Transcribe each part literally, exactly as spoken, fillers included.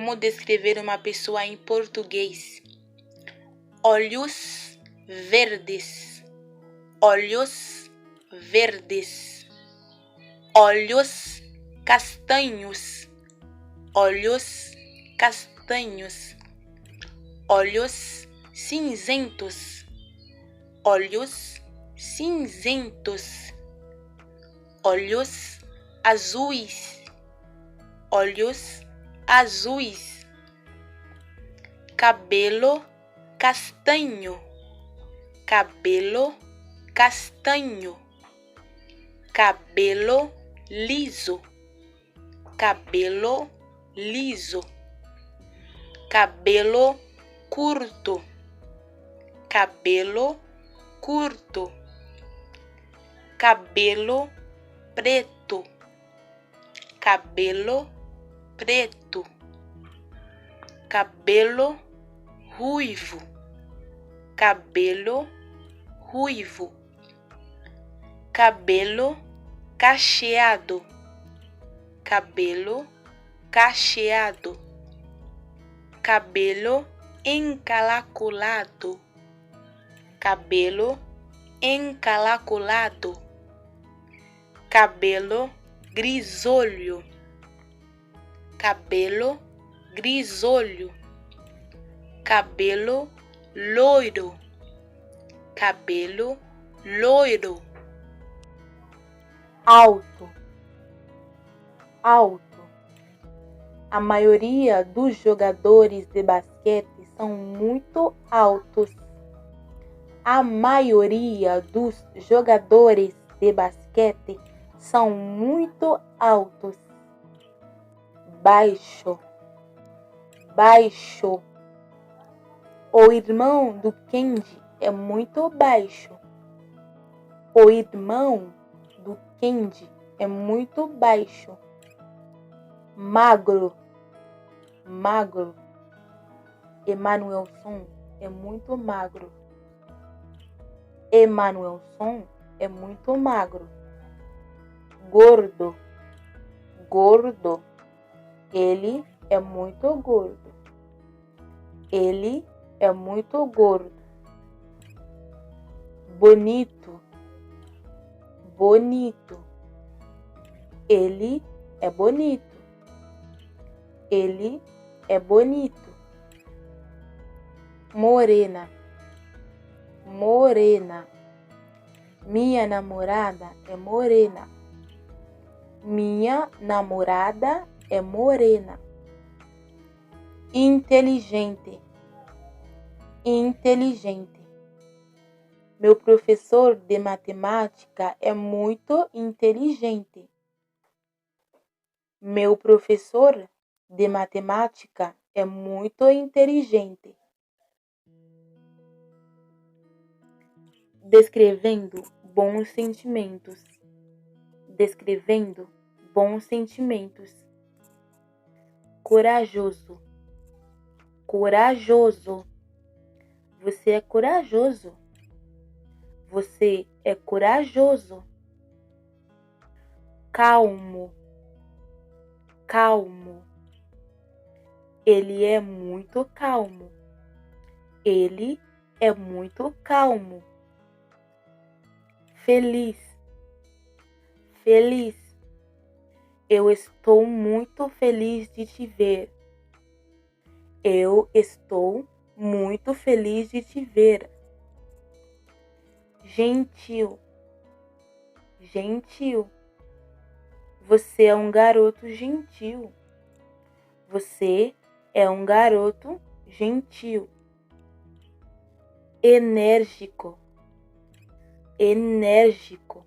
Vamos descrever uma pessoa em português. Olhos verdes. Olhos verdes. Olhos castanhos. Olhos castanhos. Olhos cinzentos. Olhos cinzentos. Olhos azuis. Olhos azuis. Cabelo castanho. Cabelo castanho. Cabelo liso. Cabelo liso. Cabelo curto. Cabelo curto. Cabelo preto. Cabelo preto. Cabelo ruivo. Cabelo ruivo. Cabelo cacheado. Cabelo cacheado. Cabelo encaracolado. Cabelo encaracolado. Cabelo grisolho. Cabelo grisolho. Cabelo loiro. Cabelo loiro. Alto. Alto. A maioria dos jogadores de basquete são muito altos. A maioria dos jogadores de basquete são muito altos. Baixo. Baixo. O irmão do Kenji é muito baixo. O irmão do Kenji é muito baixo. Magro. Magro. Emanuelson é muito magro. Emanuelson é muito magro. Gordo. Gordo. Ele é muito gordo. Ele é muito gordo. Bonito. Bonito. Ele é bonito. Ele é bonito. Morena. Morena. Minha namorada é morena. Minha namorada é morena. Inteligente. Inteligente. Meu professor de matemática é muito inteligente. Meu professor de matemática é muito inteligente. Descrevendo bons sentimentos. Descrevendo bons sentimentos. Corajoso. Corajoso. Você é corajoso. Você é corajoso. Calmo. Calmo. Ele é muito calmo. Ele é muito calmo. Feliz. Feliz. Eu estou muito feliz de te ver. Eu estou muito feliz de te ver. Gentil. Gentil. Você é um garoto gentil. Você é um garoto gentil. Enérgico. Enérgico.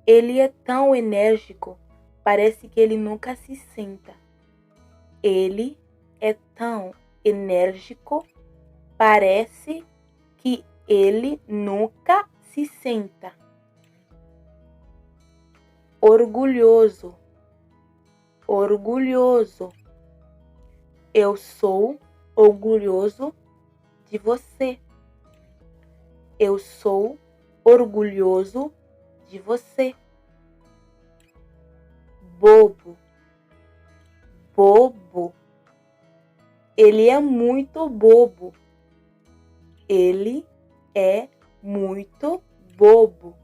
Ele é tão enérgico, parece que ele nunca se senta. Ele é tão enérgico, parece que ele nunca se senta. Orgulhoso. Orgulhoso. Eu sou orgulhoso de você. Eu sou orgulhoso de você. Bobo. Bobo. Ele é muito bobo. Ele é muito bobo.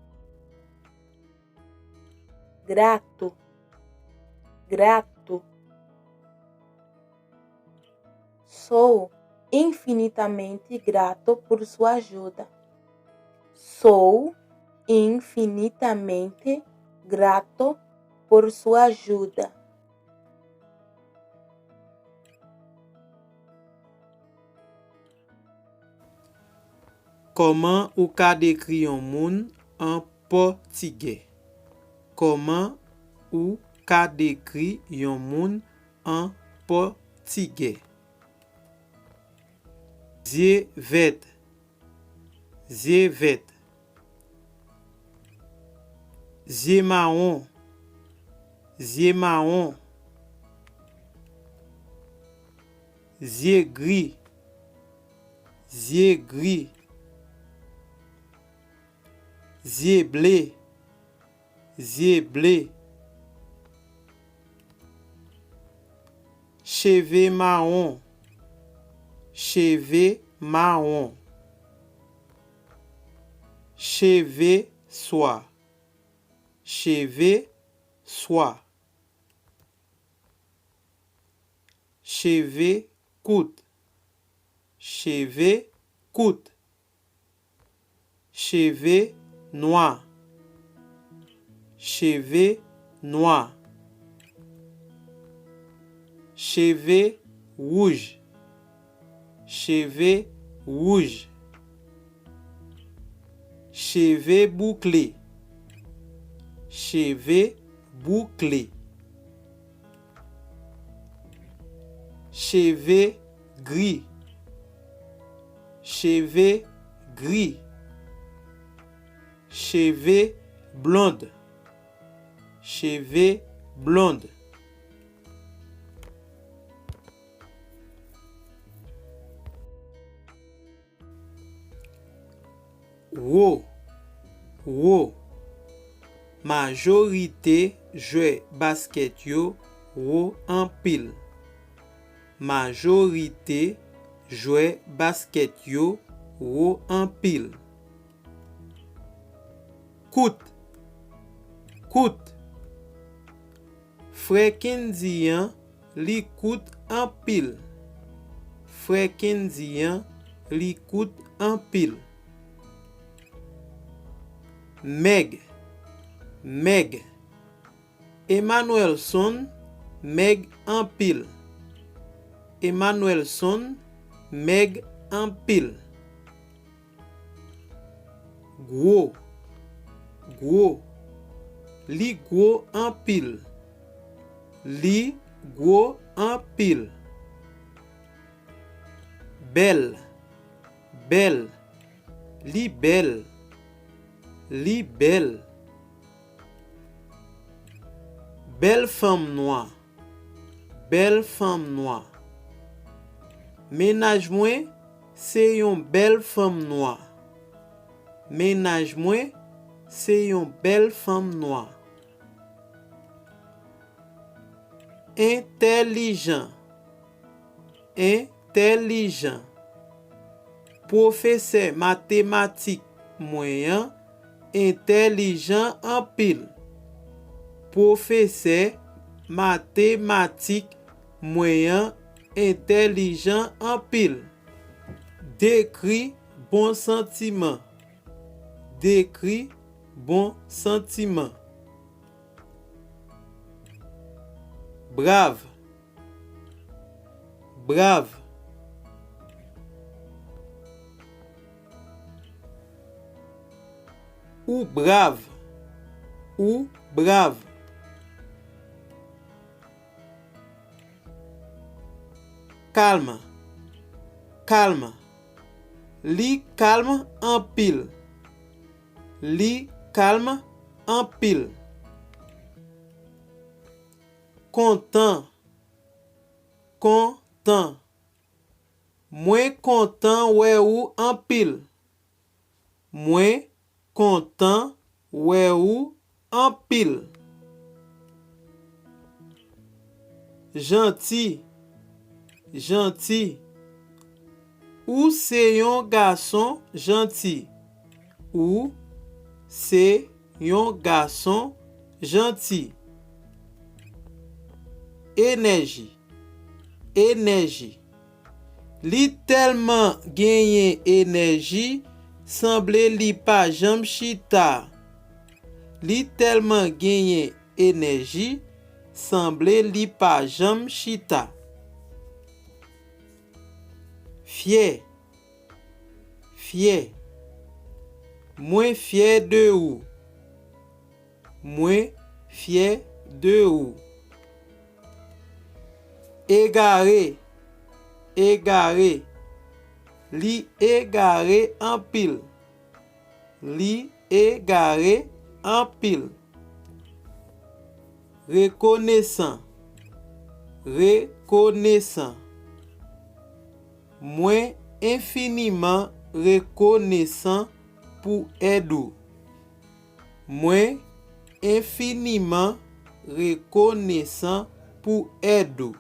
Grato. Grato. Sou infinitamente grato por sua ajuda. Sou infinitamente grato por sua ajuda. Kòman ou ka dekri yon moun an pòtigè? Kòman ou ka dekri yon moun an pòtigè? Zye vèt. Zye vèt. Zye mawon. Zye mawon. Zye gri. Zye gri. Zye ble. Zye ble. Cheve mawon. Cheve mawon. Cheve swa. Cheve swa. Cheve kout. Cheve kout. Cheve nwa. Cheve nwa. Cheve wouj. Cheve wouj. Cheve boukle. Cheve boukle. Cheve gri. Cheve gri. Cheve blond. Cheve blond. Wo. Wo. Majorite jwè baskèt yo wo anpil. Majorite jwè baskèt yo wo anpil. Kout. Kout. Frè Kendy an, li kout anpil. Frè Kendy an, li kout anpil. Mèg. Mèg. Emmanuelson mèg anpil. Emmanuelson mèg anpil. Gwo. Gwo. Li gwo anpil. Li gwo anpil. Bèl. Bèl. Li bèl. Li bèl. Bèl fanm nwa. Bèl fanm nwa. Mennaj mwen se yon bèl fanm nwa. Mennaj mwen se yon bèl fanm nwa. Entèlijan. Entèlijan. Pwofesè matematik mwen an entèlijan anpil. Pwofesè matematik mwen an entèlijan anpil. Dekri bon santiman. Dekri bon santiman. Brav. Brav. Ou brav. Ou brav. Kalm. Kalm. Li kalm anpil. Li kalm anpil. Kontan. Kontan. Mwen kontan wè ou anpil. Mwen kontan wè ou anpil. Janti. Janti. Ou se yon gason janti. Ou se yon gason janti. Enèji. Enèji. Li tèlman genyen enèji, sanble li pa janm chita. Li tèlman genyen enèji, sanble li pa janm chita. Fyè. Fyè. Mwen fyè de ou. Mwen fyè de ou. Egare. Egare. Li egare anpil. Li egare anpil. Rekonesan. Rekonesan. Mwen enfiniman rekonesan pou èd ou. Mwen enfiniman rekonesan pou èd ou.